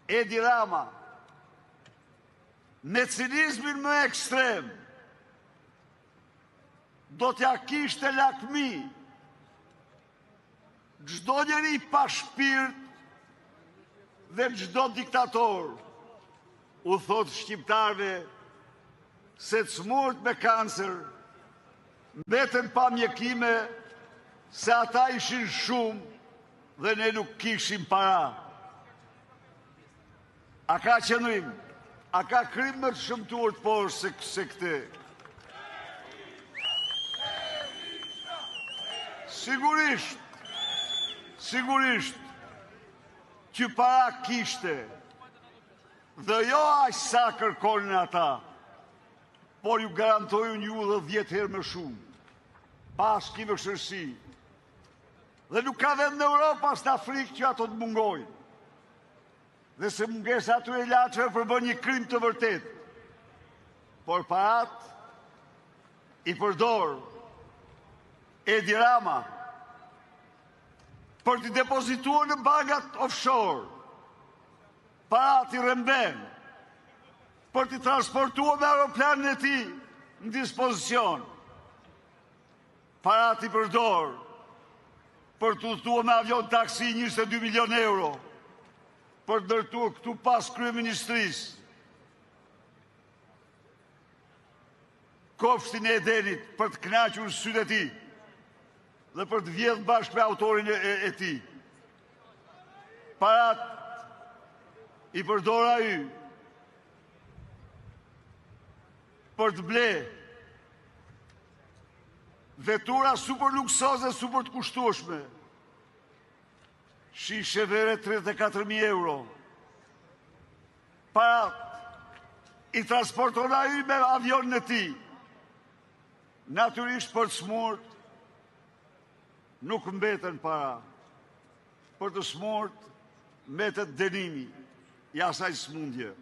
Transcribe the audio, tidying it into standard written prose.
Edi Rama, me cinizmin më ekstrem, do t'ia kishte lakmi çdo njeri pa shpirt dhe çdo diktator u thotë shqiptarëve se të sëmurët me kancer mbeten pa mjekime se ata ishin shumë dhe ne nuk kishim para. A ka qëndrim? A ka krim më të shëmtuar të poshtë se, se këtë? Sigurisht, sigurisht, që para kishte, dhe jo aq sa kërkonin ata, por ju garantoj unë ju dhe 10 herë më shumë, pa asnjë vështirësi. Dhe nuk ka vend në Europë as në Afrikë që ato të mungojnë. Dhe se mungesa e atyre ilaçeve përbën një krim të vërtetë. Por paratë i përdor Edi Rama për t'i depozituar në bankat offshore. Paratë i rrëmben për t'i transportuar me aeroplanin e tij në dispozicion. Paratë i përdor për të udhëtuar me avion taksi 22 milion euro për të ndërtuar këtu pas kryeministrisë kopshtin e Edenit për të kënaqur sytë e tij dhe për të vjedhë bashkë me autorin e, e, e tij. Paratë i përdor ai për të ble Vetura super luksoze, super të kushtueshme. Shishe vere 34.000 euro. Paratë i transporton ai me avionin e tij. Natyrisht për të smurt, nuk mbeten para. Për të smurt, mbetet dënimi i asaj smundje.